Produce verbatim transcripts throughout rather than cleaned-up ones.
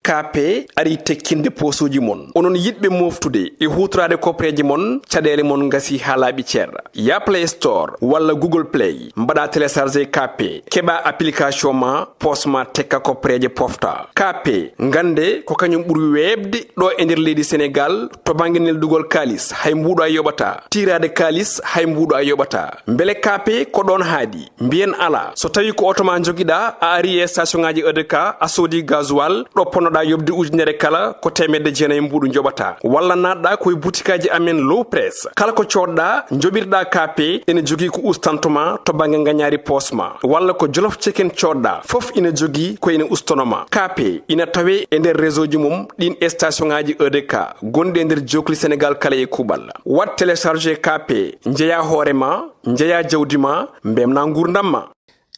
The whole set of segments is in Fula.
K P ari tekkinde poosuuji mon. Onon yiɗɓe mooftude e huutoraade kopreeje mon, caɗeele mon ngasi haa laaɓi cer. Ya Play Store walla Google Play, mbaɗa télécharger K P, keɓa application ma, poos ma tekka kopreeje pofta. K P, ngannde ko kañum ɓuri weeɓde ɗo e nder leydi Senegaal to bannge neldugol kaalis, hay mbuuɗo a yoɓata. Tiiraade kaalis, hay mbuuɗo a yoɓata. Mbele K P ko ɗoon haaɗi? Mbiyen alaa. So tawii ko oto ma njogiɗaa, a ari e station ŋaaji E D K, a soodi gasoil, ɗo ponnoɗaa yoɓde ujunere kala, ko teemedde jeenayi mbuuɗu njoɓataa. Walla naatɗaa ko e butikaaji amen Low Press. Kala ko coodɗaa, njoɓirɗaa K P, ene jogii ko ustanto ma to bannge ngañaari poos ma. Walla ko Jolof Chicken coodɗaa, fof ina jogii ko ene ustono ma. K P ina tawee e nder réseau ji mum ɗiin e station ŋaaji E D K gonɗi e nder jookli Senegaal kala e kuuɓal. Waɗ télécharger K P, njeyaa hoore ma, njeyaa jawdi ma, mbemnaa nguurndam ma.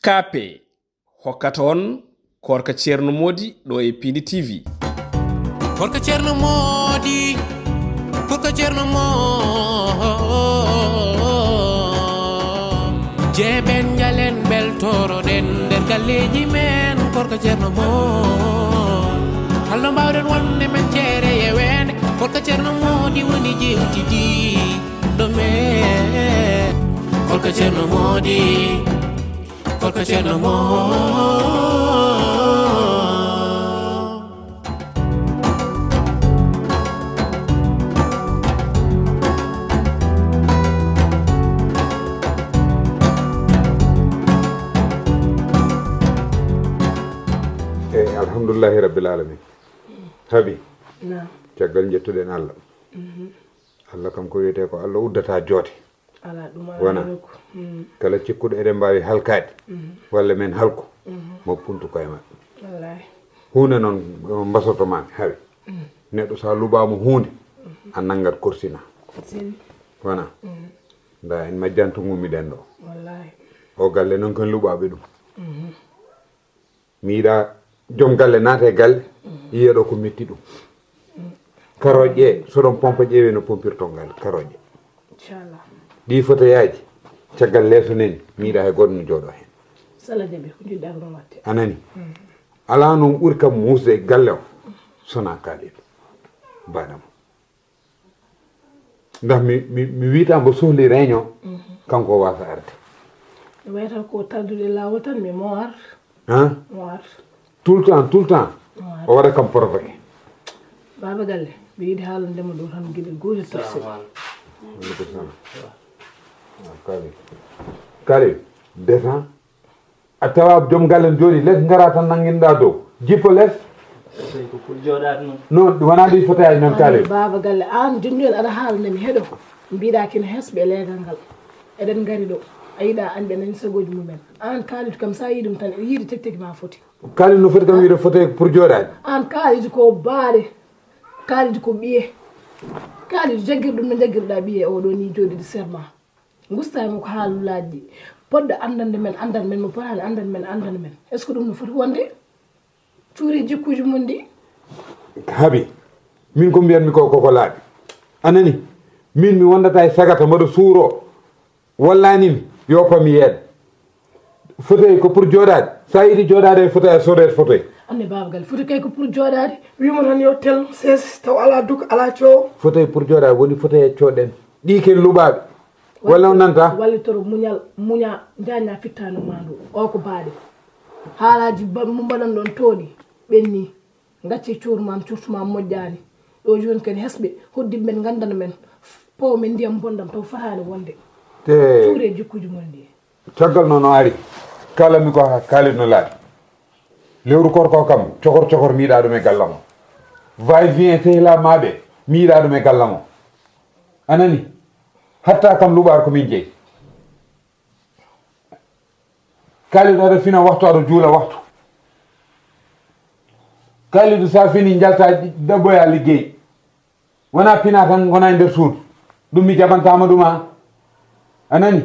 K P hokkata on Koorka Ceerno Moodi ɗo e Piindi T V. Koorka Ceerno Moodi, Koorka Ceerno Moodi. Jeeɓen njalen mbeltoroɗen nder galleeji men, Koorka Ceerno Moodi. Halno mbaawɗen wonde men ceere e weende, Koorka Ceerno Moodi woni jewtidi ɗo men. Koorka Ceerno Moodi, Koorka Ceerno Moodi. Eyi, alhamdulillahi rabbil alamin. Habi. Naam. Caggal njettuɗen Allah. Allah kam ko wiyetee ko Allah uddata joote. Alaa ɗum, alaa. Wona. Kala cikkuɗo eɗen mbaawi halkaade, walla men halku, mo puntu koye maɓɓe. Wallaahi. Huunde noon, mbasoto maa mi hawi. Neɗɗo so a luɓaama huunde, a nanngat korsina. Korsina. Wona. Nda en majjantu ngummiɗen ɗo. Wallaahi. O galle noon ko en luɓaaɓe ɗum. Mi yiɗa joom galle naata e galle, yiya ɗo ko metti ɗum. Karooƴe, so ɗon pompa, ƴeewe no pompirton galle, karooƴe. Inchallah. Ɗi foteyaaji, caggal leeso neni, mi yiɗa hay gooto no jooɗo heen. Sala jaɓi, ko njiɗɗa ko ɗum waɗde. A nani? Alaa noon ɓuri kam muusde e galle o, sona Kalidou. Baɗam. Ndax mi, mi, mi wiyta mbo sohli réunion, kanko o waasa arde. Wayata ko taldude laawol tan, mais mo ar. Han? Mo ar. Tout le temps, tout le temps. Mo ar. O waɗa kam provoqué. Baaba Galle, mi yiɗi haalande mo ɗo tan gila gootel tafsir. Salamu aleykum. Wa aleykum salam. Kali. Kali, descend. A tawa joom galle ne jooɗi les, ngara tan nannginɗa dow. Jippo les. Tawi ko pour jooɗaade noon. Non, wonaa ɗi fotaaji noon, Kali. Baaba Galle, aan jooni aɗa haalna mi heɗo. Mbiɗa kene hesɓe e leegal ngal. Eɗen ngari ɗo. A yiɗa añɓe nani sagooji mumen. Aan Kalidou kam, so a yiɗi ɗum tan, yiɗi teg teg ma foti. Kalidou no foti kam wiide fotee pour jooɗaade. Aan Kalidou ko baale. Kalidou ko ɓiye. Kalidou jaggir ɗum no jaggirɗa ɓiye oɗo ni jooɗiɗo serma. Ngusta e makko haalulaaji ɗi. Poɗɗo anndande men, anndan men, mo potaani anndande men, anndana men. Est-ce que ɗum no foti wonde? Cuure jikkuuji mon ɗi. Habi, min ko mbiyatmi ko, koko laaɓi. A nani? Min mi wondata e sagata mboɗo suuro. Wallani mi, yo pami yeeɗa. Fotey ko pour jooɗaade. So a yiɗi jooɗaade e fotey, a soodoyat fotey. Anne Baaba Galle, fotey kay ko pour jooɗaade. Wimo tan yo tel, sees, taw alaa duka, alaa coowo. Fotey pour jooɗaade, woni fotey cooɗen. Ɗi ken luɓaaɓe. Walla on nanta? Wallitoro muñal, muña, jaña fittaandu maa ndu. O ko baaɗe. Haalaaji ba-, mo mbaɗan ɗon tooɗi, ɓenni. Ngacce cuur ma, cuurtu ma moƴƴaani. Ɗo jooni kadi hesɓe, hoddiɓe men nganndana men. Paw men ndiyam bonɗam taw fotaani wonde. Te cuure jikkuuji mon ɗi. Caggal noon o ari, kaalatmi ko haa kaalit no laaɓi. Lewru koor ko kam, cokor cokor mi yiɗaa ɗum e gallam o. Va et vient sehilaa maaɓe, mi yiɗaa ɗum e gallam o. A nani? Hatta kam luɓaar ko min jeyi. Kalidou aɗa fina waxtu, aɗa juula waxtu. Kalidou so a fini njalta, ɗaɓɓoya liggey. Wona pina tan ngona e nder suudu. Ɗum mi jaɓantaama ɗum a. A nani?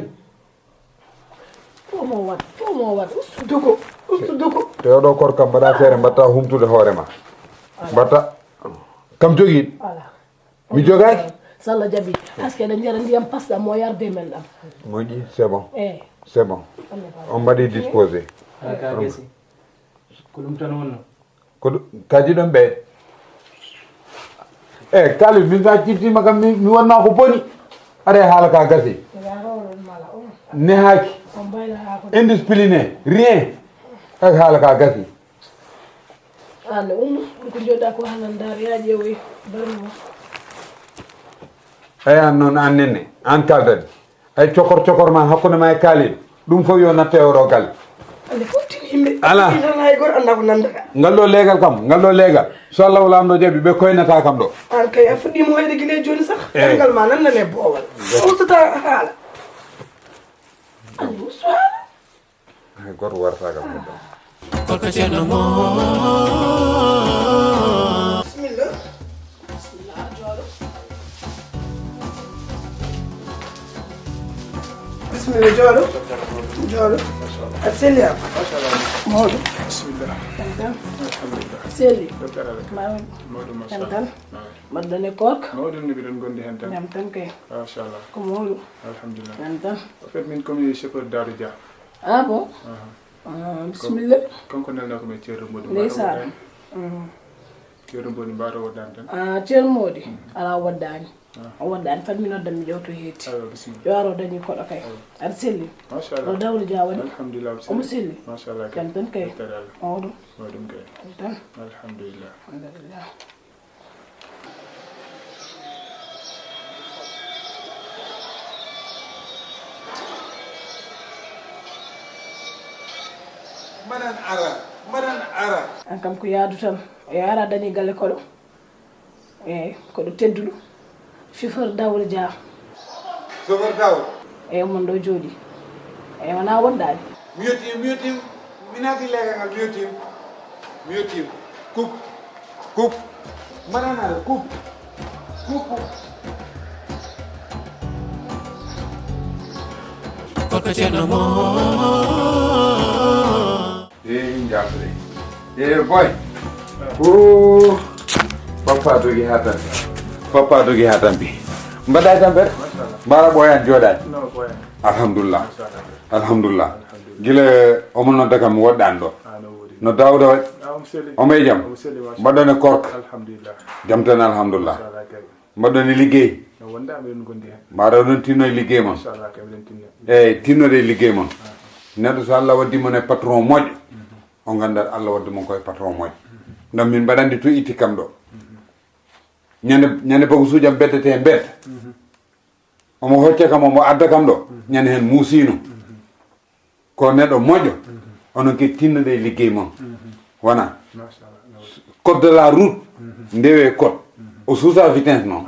Fof mo waɗ, fof mo waɗ. Ustu dogo, ustu dogo. Te oɗo koor kam mbaɗa feere mbatta humtude hoore ma. Mbatta kam jogii. Voilà. Mi jogaaki. So Allah jaɓi. Parce que eɗen njara ndiyam pasɗam mo yarde men ɗam. Moƴƴi, c'est bon. Eh. C'est bon. On mbaɗi disposé. Ala ka gasi. Ko ɗum tan wonno. Ko ɗum kadi ɗon ɓe. E kala min sa ciftima kam mi mi wonno ko boni. Are haala ka gasi. Nehaaki. Indiscipliné. Rien. Ay haala ka gasi. An umma, ɓuri ko jooɗa ko hanan daar yaa ƴeewoy barno. Ay an noon an nenne an kaldani. Ay cokor cokor ma hakkunde ma e kaalin. Ɗum fof yo natte e oɗo galle. Ande fof tin yimɓe. Ala. Tan hay goto annda ko nandata. Ngal ɗo leegal kam ngal ɗo leegal so allah o laamɗo jaɓi ɓe koynata kam ɗo. An kay a fuɗɗima hoyde gila e jooni sax. Ɗemngal ma nannane boowal. A ustata haala. An ustu haala. Hay goto warata kam ɗum ɗo. Koko ceerno mo. Bismillah. Bismillah jooɗo. Bismillah jooɗo. Jooɗo. A selli am. Mawɗo. Bismillah. Jam tan. Alhamdulillah. Selli. Doktor Alek. Mawɗo. Mawɗo machallah. Jam tan. Mbaɗɗon e koorka. Mawɗo no mbiɗon gondi hen tan. Jam tan kay. Machallah. Ko mawɗo. Alhamdulillah. Jam tan. En fait min komi chauffeur Daouda Dia. Ah bon. Ah, bisimilla. Kanko nelnaa ko men ceerno Mody mbaɗa. Ndeysaan. Ceerno Mody mbaɗa woɗɗaani tan. Ah, ceerno Mody ala woɗɗaani. O woɗɗaani fat mi nodda mi ƴewto heedi. Yo aro dañi koɗo kay. Aɗa selli. Machallah. No dawri ja waɗi. Alhamdulillah. Omo selli. Machallah. Jam tan kay. Mawɗum. Mawɗum kay. Jam tan. Alhamdulillah. Alhamdulillah. Mbaɗan ara, mbaɗan ara. An kam ko yaadu tan. O yaara dañi galle koɗo. Eyyi koɗo tedduɗo. Chauffeur Daouda Dia. Chauffeur Daouda. Eyyi mon ɗo jooɗi. Eyyi wona wonɗaani. Mi yettii mi yettii. Mi naati leegal ngal mi yettii. Mi yettii. Kub. Kub. Mbaɗanaa kub. Kub. Koko ceerno mo. Eyi jaafre. Eyi boy. Ko papa dogi ha tampi. Papa dogi ha tampi. Mbaɗa e tampere. Mbara ɓooyan jooɗaani. Alhamdulillah. Alhamdulillah. Gila omo nodda kam mi woɗɗaani ɗo. No Daouda waɗi. Omo e jam. Mbaɗɗon e koorka. Jam tan alhamdulillah. Mbaɗɗon e liggey. Mbaɗa oɗon tinno e liggey mon. Eyyi tinnoɗe e liggey mon. Neɗɗo so allah waddi mon e patron moƴƴo. O gandat allah waddi mon koye patron moƴƴo. Ngam min mbaɗandi to itti kam ɗo. Ñande ñande bagasuuji am beddete mbedda. Omo hocca kam omo adda kam ɗo ñande hen muusino. Ko neɗɗo moƴƴo. Onon ke tinnoɗe e liggey mon. Wona code de la route. Ndewe code o suusa vitesse noon.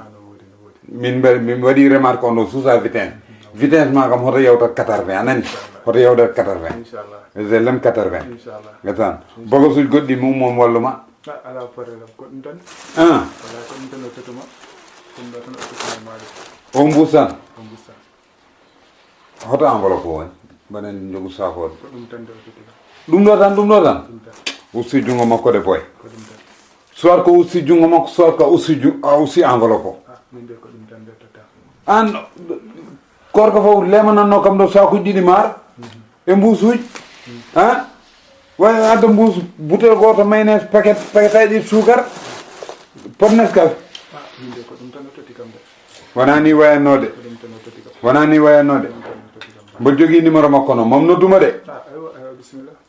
Min mbe- min waɗi remarque on ɗo suusa vitesse. Vitesse ma kam hoto yawtat quatre-vingts a nani? Hoto yawtat quatre-vingts. Wiyete lem quatre-vingts. Ndesan bagasuuji goɗɗi mi ummo mi walluma. Ah, alaa problème ko ɗum tan. Ah. Alaa ko ɗum tan o totuma. Ɗum ɗo tan o totuma maali. O mbusan. O mbusan. Hoto enveloppe o woni? Mbaɗen jogu saafoore. Ko ɗum tan de o totuma. Ɗum ɗo tan ɗum ɗo tan. Ɗum tan. Usti junngo makko de boy. Ko ɗum tan. Soit ko usti junngo makko soit ko usti ju- a usti enveloppe o. Ah, min de ko ɗum tan de totta. An korka fof lemananno kam ɗo sakuji ɗiɗi maaro. E mbuusuuji. Ha? Wawi adda mbuus butel gooto maynes paquet paquetaji suukar. Pot nescaf. Wona ni wayannode. Wona ni wayannode. Mbo jogui numéro makko noon mom nodduma de.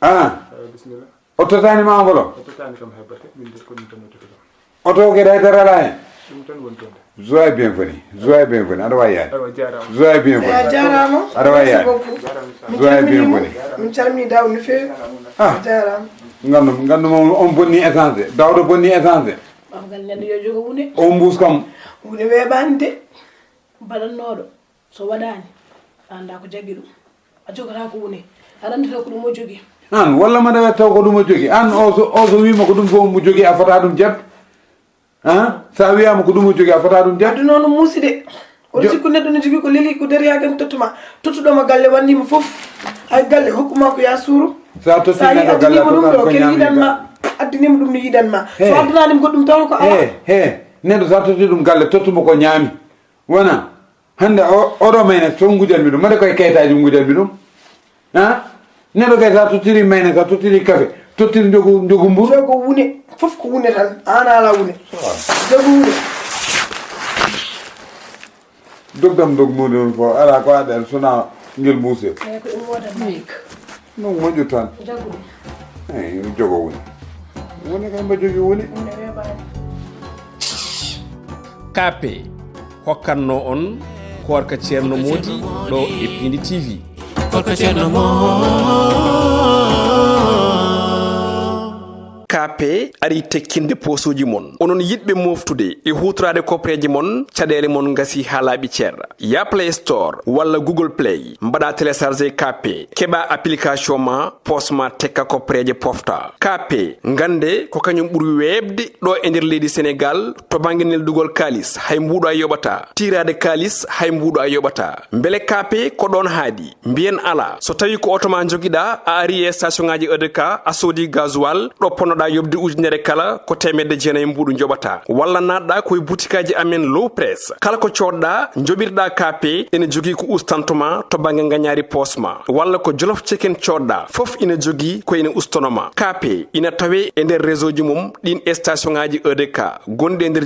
A o totani ma enveloppe. Oto o kadi hay dara ala hen. Joie bienvenue. Joie bienvenue aɗa wawi yaade. Joie bienvenue. Aɗa wawi yaade. Joie bienvenue. Min calmini daw no fewi. Ah. Jarama. Gandum gandum on bonni essence de dawɗo bonni essence de. Ɓamgal neɗɗo yo jogo wune. On mbus kam. Wune weɓani de. Mbaɗannoɗo so waɗani a anda ko jaggi ɗum. A jogata ko wune. Aɗa andi taw ko ɗum o jogi. An walla mbaɗa taw ko ɗum o jogi an o so o so wima ko ɗum fof mo jogi a fota ɗum jabde. Sa wiyama ko ɗum o jogi a fota ɗum jabde. Aduna o no muusi de. Oɗo sikku neɗɗo no jogi ko leli ko dariyagal tottuma. Tottuɗoma galle wandima foof. Ay galle hokkuma ko ya suuru. Sa totti neɗɗo galle a totat ko ñami. Addinima ɗum no yiɗanma so addananima goɗɗum taw ko ala. He neɗɗo sa totti ɗum galle tottuma ko ñami. Wona hannde oɗo maynes toon ngujanmi ɗum mbaɗa koye kayitaaji ngujanmi ɗum. A neɗɗo kay so a tottiri maynes a tottiri kafe Tottir njogu, njogu mburu. Njogu wune. Fof ko wune tan. Aan ala wune. Njogu wune. Dogdam dog moni on ko ala ko aɗen sona ngel muuse. Eyi, ko ɗum wooda malik. Non moƴƴo tan. Njogu wune. Eyi, jogo wune. Wune kay mba jogi wune. Wune weeɓaani. K P hokkatno on Koorka Ceerno Moodi ɗo e Piindi T V. Koorka Ceerno Moodi. K P ari tekkinde poosuuji mon. Onon yiɗɓe moftude e huutoraade kopreeje mon, caɗeele mon ngasi haa laaɓi cer. Ya Play Store walla Google Play, mbaɗa télécharger K P, keɓa application ma, poos ma tekka kopreeje pofta. K P, ngannde ko kañum ɓuri weeɓde ɗo e nder leydi Senegaal to bannge neldugol kaalis, hay mbuuɗo a yoɓata. Tiiraade kaalis, hay mbuuɗo a yoɓata. Mbele K P ko ɗoon haaɗi? Mbiyen alaa. So tawii ko oto ma njogiɗaa, a ari e station ŋaaji E D K, a soodi gasoil, ɗo ponnoɗaa yoɓde ujunere kala, ko teemedde jeenayi mbuuɗu njoɓataa. Walla naatɗaa ko e butikaaji amen Low Press. Kala ko coodɗaa, njoɓirɗaa K P, ene jogii ko ustanto ma to bannge ngañaari poos ma. Walla ko Jolof Chicken coodɗaa, fof ina jogii ko ene ustono ma. K P ina tawee e nder réseau ji mum ɗiin station ŋaaji E D K gonɗi e nder